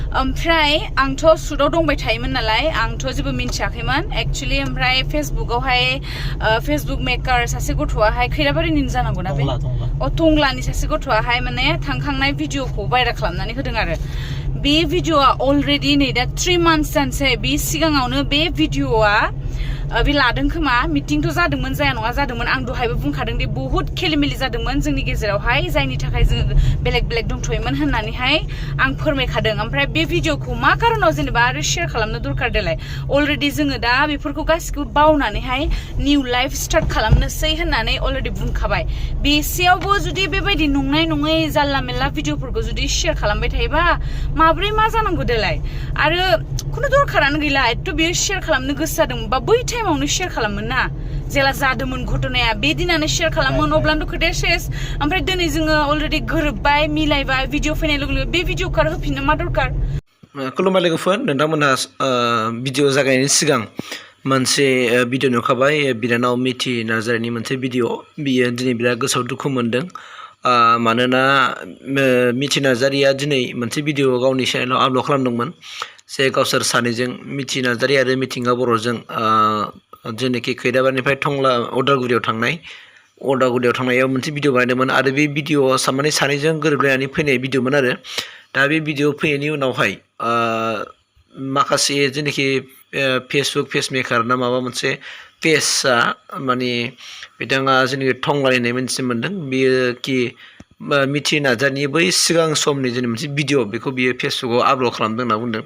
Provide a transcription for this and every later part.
ओमफ्राय आंथ' सुदाव दंबाय थायोमोन नालाय आंथ' जेबो मिन्थियाखैमोन एक्चुअली ओमफ्राय फेसबुकावहाय फेसबुक मेकार सासे गथ'आहाय खैराबारिनि जानांगौ ना बे टंलानि सासे गथ'आहाय माने थांखांनाय भिडिअखौ भाइरेल खालामनानै होदों आरो बे भिडिअआ अलरेडि नै दा 3 months जानसै बे सिगाङावनो बे भिडिअआ बे लादों खोमा मिटिंथ' जादोंमोन जाया नङा जादोंमोन आं दहायबो बुंखादों दि बहुत खेलिमेलि जादोंमोन जोंनि गेजेरावहाय जायनि थाखाय जों बेलेग बेलेग दंथ'योमोन होननानैहाय आं फोरमायखादों ओमफ्राय बे भिडिअखौ मा कारनाव जेनेबा आरो शेयार खालामनो दरकार देलाय अलरेडि जोङो दा बेफोरखौ गासिखौबो बावनानैहाय निउ लाइफ स्टार्ट खालामनोसै होननानै अलरेडि बुंखाबाय बेसेयावबो जुदि बेबायदि नंनाय नङै जाल्ला मेल्ला भिडिअफोरखौ जुदि शेयार खालामबाय थायोबा माब्रै मा जानांगौ देलाय आरो खुनु दरकारानो गैला एथ' बियो शेयार खालामनो गोसो जादोंबा बै टाइमावनो शेयार खालामोन ना जेला जादोंमोन घटनाया बे दिनानो शेयार खालामोन अब्लानोथ' खोथाया सेस ओमफ्राय दिनै जोङो अलरेडि गोरोबबाय मिलायबाय भिडिअ फैनाय लोगो लोगो बे भिडिअ खौ होफिननो मा दरकार खुलुमबाय लोगोफोर नोंथांमोनहा भिडिअ जागायनायनि सिगां मोनसे भिडिअ नुखाबाय बिनानाव मिथि नार्जारिनि मोनसे भिडिअ बियो दिनै बिराद गोसोआव दुखु मोनदों मानोना मिथि नार्जारिया दिनै मोनसे भिडिअ गावनि चेनेलाव आपल'ड खालामदोंमोन जे गावसोर सानैजों मिथि नार्जारि आरो मिथिंगा बर'जों जेनाखि खैराबारिनिफ्राय टंला उदालगुरियाव थांनायाव मोनसे भिडिअ बानायदोंमोन आरो बे भिडिअआ माने सानैजों गोरोबलायनानै फैनाय भिडिअमोन आरो दा बे भिडिअ फैनायनि उनावहाय माखासे जेनाखि फेसबुक पेजमेकार ना माबा मोनसे पेजआ माने बिथाङा जेनाखि टंलानि होननाय मोनसे मोनदों बियो कि मिथि नार्जारिनि बै सिगां समनि जेने मोनसे भिडिअ बेखौ बियो फेसबुकाव आपल'ड खालामदों होनना बुंदों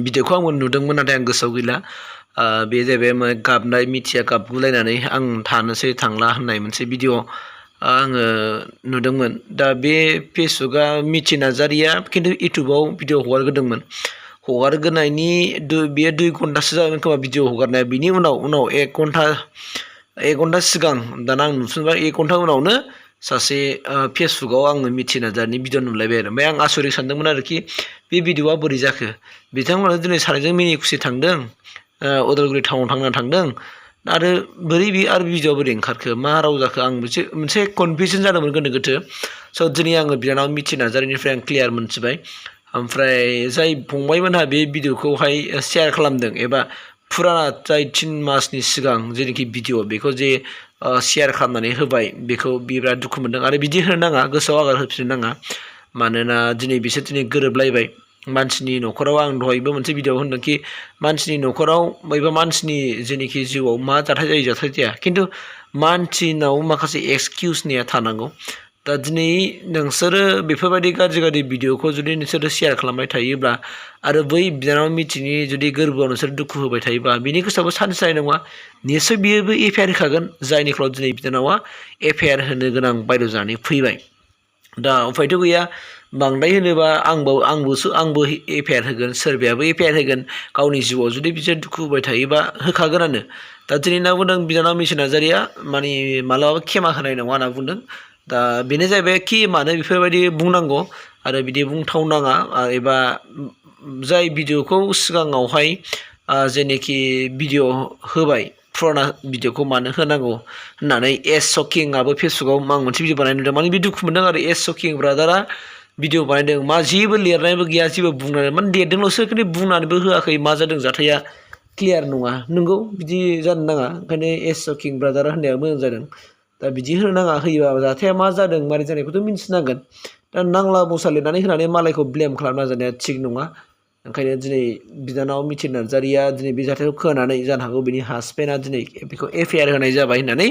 भिडिअखौ आंबो नुदोंमोन नाथाय आं गोसोआव गैला बे जाहैबाय गाबनाय मिथिया गाबगुलायनानै आं थानोसै थांला होननाय मोनसे भिडिअ आङो नुदोंमोन दा बे फेसबुकआ मिथि नार्जारिया खिन्थु इउटुबाव भिडिअ हगारग्रोदोंमोन हगारग्रोनायनि बेयो 2 घन्टासो जाबायमोन खोमा भिडिअ हगारनाया बिनि उनाव 1 घन्टा सिगां दाना आं नुफिनबाय 1 घन्टा उनावनो सासे फेसबुकाव आङो मिथि नार्जारिनि भिडिअ नुलायबाय आरो ओमफ्राय आं आसरित सानदोंमोन आरोखि बे भिडिअआ बोरै जाखो बिथांमोना दिनै सानैजों मिनि खुसि थांदों उदालगुरि टाउनाव थांदों आरो बोरै बे आरो भिडिअआ बोरै ओंखारखो मा राव जाखो आं मोनसे कनफिउजन जादोंमोन गोनो गोथो स' दिनै आङो बिनानाव मिथि नार्जारिनिफ्राय आं क्लियार मोनथिबाय ओमफ्राय जाय फंबायमोनहा बे भिडिअखौहाय शेयार खालामदों एबा फुराना जाय 3 मासनि सिगां जेनाखि भिडिअ बेखौ जे शेयार खालामनानै होबाय बेखौ बिराद दुखु मोनदों आरो बिदि होनो नाङा गोसोआव आघात होफिननो नाङा मानोना बिसोर दिनै गोरोबलायबाय मानसिनि न'खराव आं दहायबो मोनसे भिडिअ होनदों कि मानसिनि न'खराव बबेबा मानसिनि जेनाखि जिउआव मा जाथाय जाया खिन्थु मानसिनाव माखासे एक्सकिउसनिया थानांगौ दा दिनै नोंसोरो बेफोरबायदि गाज्रि भिडिअखौ जुदि नोंसोरो शेयार खालामबाय थायोब्ला आरो बै बिनानाव मिथिनि जुदि गोरबोआव नोंसोर दुखु होबाय थायोबा बिनि गोसोआबो सान्स जानाय नङा निसय बियोबो FIR होखागोन जायनि फलाव दिनै बिनानावा FIR होनो गोनां बायद' जानानै फैबाय दा उफायथ' गैया बांद्राय होनोबा आंबो FIR होगोन सोरबायाबो FIR होगोन गावनि जिउआव जुदि बिसोर दुखु होबाय थायोबा होखागोनानो दा दिनै होनना बुंदों बिनानाव मिथि नार्जारिया माने मालाबाबो खेमा होनाय नङा होनना बुंदों दा बेनो जाहैबाय कि मानो बेफोरबायदि बुंनांगौ आरो बिदि बुंथावनाङा एबा जाय भिडिअखौ सिगाङावहाय जेनाखि भिडिअ होबाय फुराना भिडिअखौ मानो होनांगौ होननानै शकिंआबो फेसबुकाव आं मोनसे भिडिअ बानायनो नुदों माने बे दुखु मोनदों आरो शकिं ब्रादारा भिडिअ बानायदों मा जेबो लिरनायबो गैया जेबो बुंनाय माने लिरदोंल'सो खिन्थु बुंनानैबो होआखै मा जादों जाथाया क्लियार नङा नंगौ बिदि जानो नाङा ओंखायनो शकिं ब्रादारा होननाया मोजां जादों दा बिदि होनो नाङा होयोबा जाथाया मा जादों मारै जानायखौथ' मिन्थिनांगोन दा नांला बंसा लिरनानै होनानै मालायखौ ब्लेम खालामना जानाया थिग नङा ओंखायनो दिनै बिनानाव मिथि नार्जारिया दिनै बे जाथायखौ खोनानै जानो हागौ बिनि हासबेन्डआ दिनै बेखौ FIR होनाय जाबाय होननानै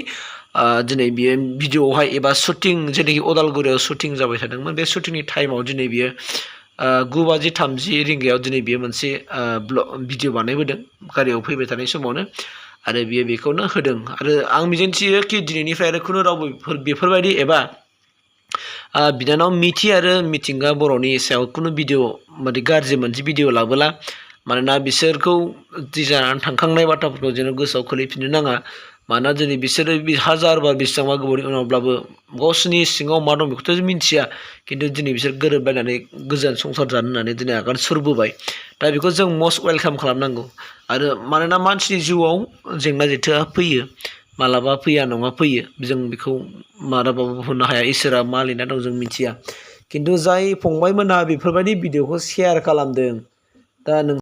दिनै बियो भिडिअआवहाय एबा शुटिं जेनाखि उदालगुरियाव शुटिं जाबाय थादोंमोन बे शुटिंनि टाइमाव दिनै बियो 9:30 रिंगायाव दिनै बियो मोनसे भिडिअ बानायबोदों गारियाव फैबाय थानाय समावनो आरो बियो बेखौनो होदों आरो आं मिजिंथियो कि दिनैनिफ्राय आरो खुनु रावबो बेफोरबायदि एबा बिनानाव मिथि आरो मिथिंगा बर'नि सायाव खुनु भिडिअ माने गाज्रि मोनसे भिडिअ लाबोला मानोना बिसोरखौ जि जानानै थांखांनाय बाथ्राफोरखौ जेन' गोसोआव खोलैफिननो नाङा मानोना दिनै बिसोरो हाजार बार बेसेबांबा गोबावनि उनावब्लाबो गावसोरनि सिङाव मा दं बेखौथ' मिन्थिया खिन्थु दिनै बिसोर गोरोबलायनानै गोजोन संसार जानो होननानै दिनै आगान सुरबोबाय दा बेखौ जों मस्ट वेलकाम खालामनांगौ आरो मानोना मानसिनि जिउआव जेंना जेथोआ फैयो मालाबा फैया नङा फैयो जों बेखौ मालाबाबो होनो हाया इसोरा मा लिरना दं जों मिथिया खिन्थु जाय फंबायमोनहा बेफोरबायदि भिडिअखौ शेयार खालामदों दा